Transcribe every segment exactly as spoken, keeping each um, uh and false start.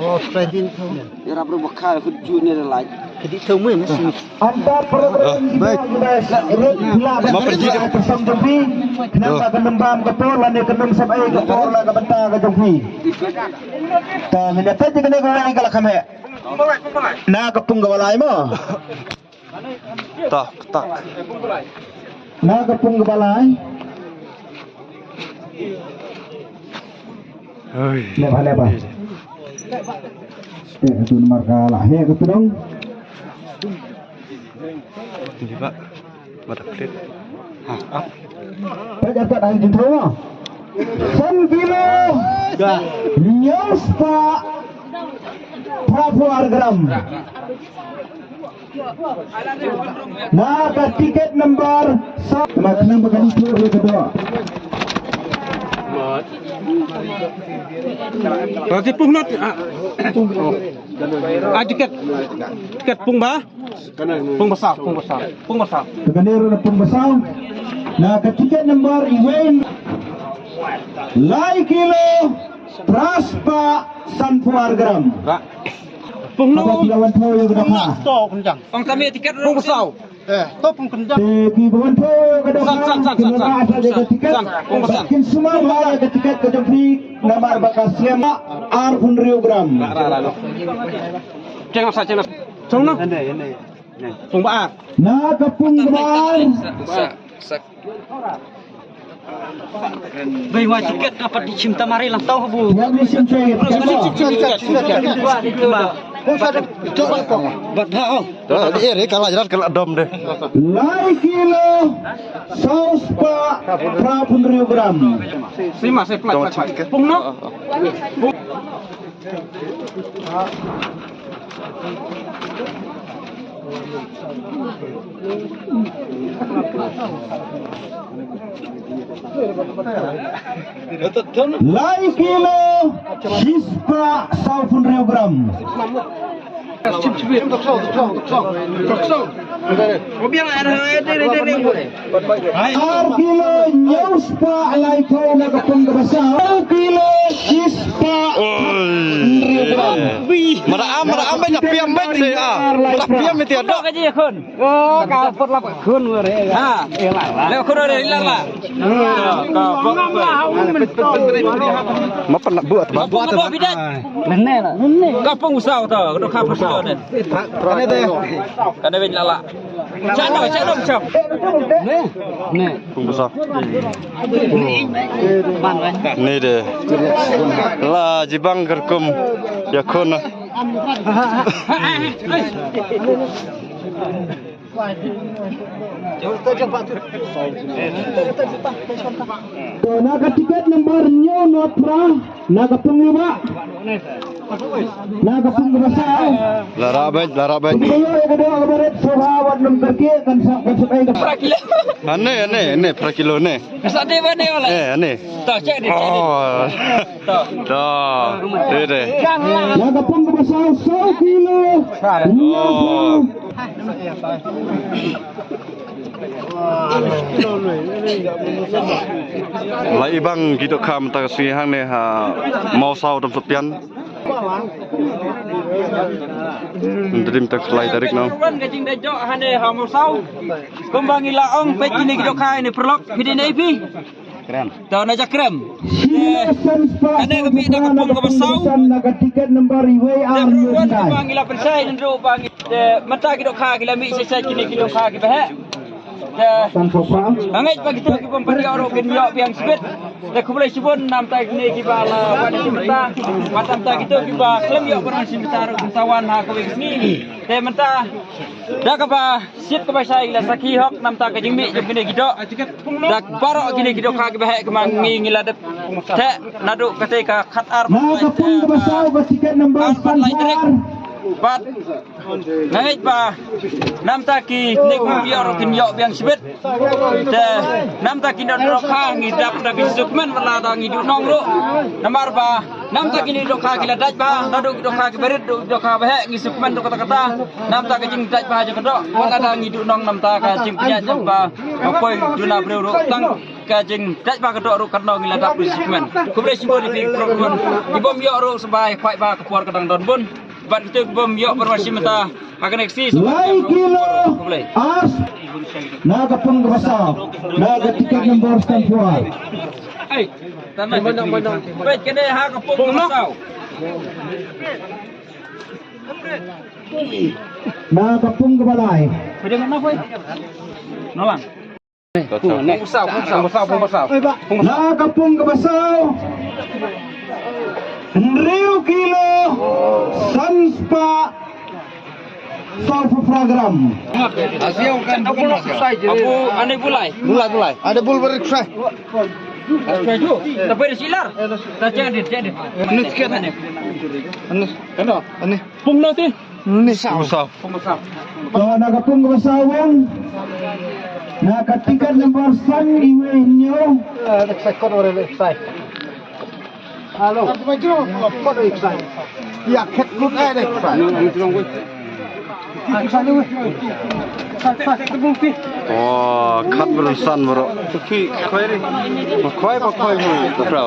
Oh, straight in. Ïarap ruh ba kha khut ju ne la. Kadi tau mui mas. Anta program. Ma pergi. Kenapa kenembam ke por lane kenum sampai ke por la ke benta ke jong phi. Ta ngene ta je kene ko ni kala khame. Na ka pung ka balai mo. Tak, tak. Na ka pung ka balai. Oi. Leba, leba. Eh, tu nomor ka lah. He, ka tu dong. Ni, Pak. Mata klik. Ha, up. Pejat kat ang jintro. San kilo. Dah. Nyos, Pak. Prabu Argram. Na ka tiket number sa-, ma khnang ba kan ïa ka doh. Rati pung not. Ah. Ah, tiket. Tiket pung ba? Pung ba saw, pung ba saw. Pung ba saw. Ka kane ruh na pung ba saw. Na ka tiket number iwei. Lai kilo. Tras pa sanphew ar gram. Pung no. Haba ki la wan thaw ïa ka dohkha. Ong kami tiket pung ba saw. Eh, to pung kynjang. Te ki ba wan thaw ïa ka dohkha. San, san, san, san, san. Ki la wan thaw ïa ka tiket. San, pung ba san. Kin sumar ba ïa ka tiket ka jong phi namar ba ka slem arphew hynriew gram. Ra, ra, ra, ra. Cheng sa, cheng sa. Chong no. Ane, ane. Pung ba ar. Na ka pung ba ar. Sa, sa. Bai wa tiket dapat di chim tamari lang tau bu. Yang di chim tiket. Chim, chim, chim, chim, chim. Wah, itu dah. Coba kau. Bat dah, oh. Dah, di ere kala jalan kala dom deh. Lai kilo saw spah prabu hynriew gram. Sima, saya pelat, pelat, pelat. Pung no. Pung. Lai kilo shispah sawphew hynriew gram. Ar kilo hynñiew spah laiphew na ka pung kaba saw. Ar kilo shispah hynriew gram. Mara am, mara am, ba nya piam ba nya, ah. Mara piam ïa ti ada. Oh, ka pot la khun ngore. Ha. Le khun ngore la la. Ma pan nak buat ba. Buat ba bidat. Nene la. Nene. Ka pung saw to, ka dohkha pung saw ne. Kane de. Kane wei la la. Chano, chano, chano. Ne. Ne. Pung saw. Ban wei. Ni de. La jibang kerkum. Ya khun. To na ka tiket number hynñiew nod phra, na ka pung iba. Na ka pung iba sa. La ra bej, la ra bej. Ka ïoh ka doh ka barit shuwa wat num kyrkieh kan sa, kan sa ai ka. Ane, ane, ane, phra kilo ne. Ka sa dei ba ne wala. Eh, ane. To check dei, check dei. Oh. To. To. Dei, dei. Na ka pung kaba saw saw kilo. Oh. La ibang ki dohkha mynta ka sngi hangne ha Mawsaw Dam Sapian. Ynda dim ta ka lai tarik no. Wan ka jingdei jok hangne ha Mawsaw. Kumba ngi la ong peit kine ki dohkha ine paralok phi dei ne phi. To na jakrem. Kane ka mih da ka pung kaba saw. Te ruh wan ba ngi la pynshai nang ruh ba ngi. Te mynta ki dohkha ki la mih shai shai kine ki dohkha kiba heh. Te nga ngeit ba kito ki bym pat ïoh ruh kin ïoh biang shibit. Te khublei shibun namta kine kiba la wan shim bynta. Bad namta kito kiba khlem ïoh ban wan shim bynta ruh kin sa wan ha kawei ka sngi. Te mynta da kaba Shit kaba shai la sakhi hok namta ka jingmih jong kine ki doh. Dak baroh kine ki dohkha kiba heh kaba ngi ngi la dep theh naduh katei ka khat ar. Na ka pung kaba saw ka tiket number ar. Bad nga ngeit ba namta kine ki ïoh ruh kin ïoh biang shibit. Te namta kine dohkha ngi dap da ki sukmen wala da ngi duh nong ruh. Namar ba namta kine dohkha ki la dait bha, naduh ki dohkha kiba rit, duh dohkha ba heh, ngi sukmen duh kata kata. Namta ka jingdait bha jong ka doh, wat lada ngi duh nong namta ka jingpynïaid jong ba, ba poi duna briew ruh tang. Ka jingdait ba ka doh ruh katno ngi la dap ruh shikmen. Khublei shibun ïa phi baroh. Ki bym ïoh ruh sbai, khwai ba ka por ka dang don bun. Bad kito ki bym ïoh pynban shim mynta ha ka next season. Lai kilo. Khublei. Ars. Na ka pung kaba saw. Na ka tiket nombor septempuar. Ai. Peit kane ha ka pung kaba saw. Na ka pung kaba lai. Pung kaba saw, pung kaba saw, pung kaba saw. Na ka pung kaba saw. Hynriew kilo san spah sawphew phra gram. Abu ane bulai. Bulai, bulai. Ada bul beri kusai. Tapi ada silar. Dah cek dia, cek dia. Ini sikit. Ini. Ini. Pung no ti. Ni saw. Saw. To na ka pung kaba saw wan. Na ka tiket nombor san iwei hynñiew. Alo. Kot iwei san. Ïa khet lut ai dek san. Oh, khat bron san bro. Ki khoi ri. Khoi ba khoi mo. Bro.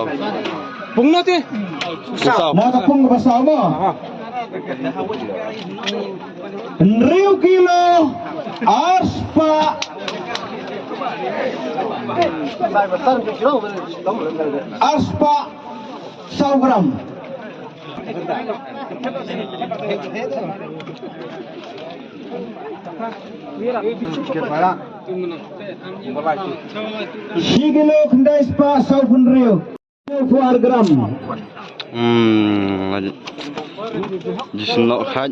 Pung no ti. Saw. Na ka pung kaba saw mo. Hynriew kilo, ar spah, ar spah saw gram. Shi kilo khyndai spah saw hynriew. Four gram. Hmm, ji snoh khat.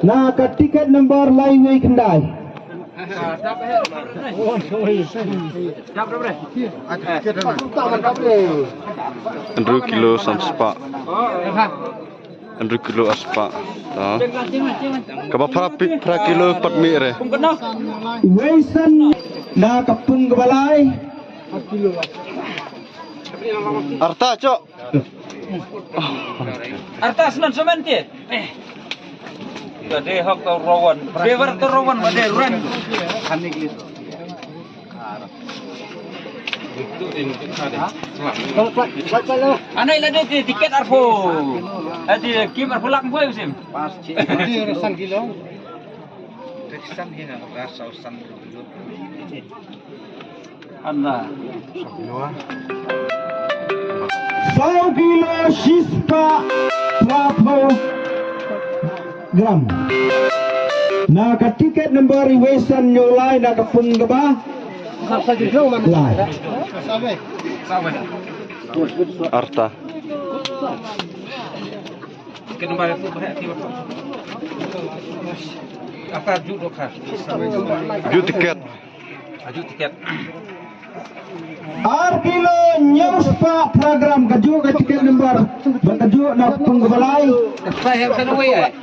Na ka tiket number lai wei khyndai. Hynriew kilo san spah. Hynriew kilo ar spah. To. Kaba phra pi-, phra kilo pat mih re. Wei san na ka pung kaba lai. Arta chok. Arta snan semen ti. Ka dei hok to rawan. Bewer to rawan ba dei ren. Anai la dei ti-, tiket arphew. Eh, ti kim arphew lak phew sim. Pas chi. Ti san kilo. Ti san hina, ras san kilo. Anda. Saw kilo shispah phra phew gram. Na ka tiket number iwei san hynñiew lai na ka pung kaba lai. Arta. Tiket number itu bah, tiket. Arta ju doka. Ju tiket. Aju tiket. Ar kilo hynñiew spah phra gram, kajuh ka tiket number. Ba kajuh na pung kaba lai. Spah hem kan wei ai.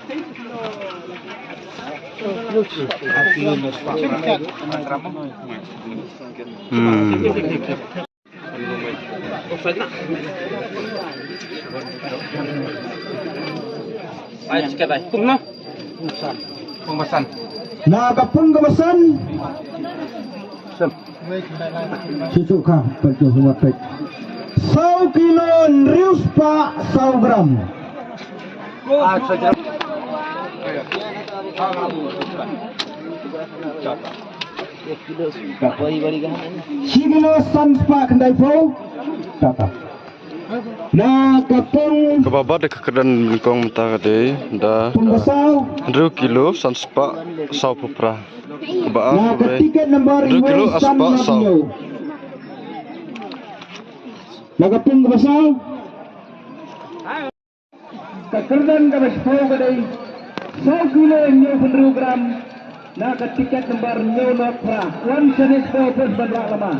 Hmm. Ai, tiket ai. Pung no. Pung ba san. Na ka pung kaba san. San. Shisha ka, peit tu semua peit. Saw kilo hynriew spah saw gram. Shi kilo san spah khyndai phew. Tata. Na ka pung. Kaba bad ka kyrdan nyngkong mynta ka dei da. Pung ba saw. Hynriew kilo san spah saw phew phra. Kaba ar. Na ka tiket number hynriew kilo ar spah saw. Na ka pung kaba saw. Ka kyrdan kaba shiphew ka dei saw kilo hynñiew phew hynriew gram. Na ka tiket number hynñiew nod phra. Wan shane shiphew phew ban rah lama.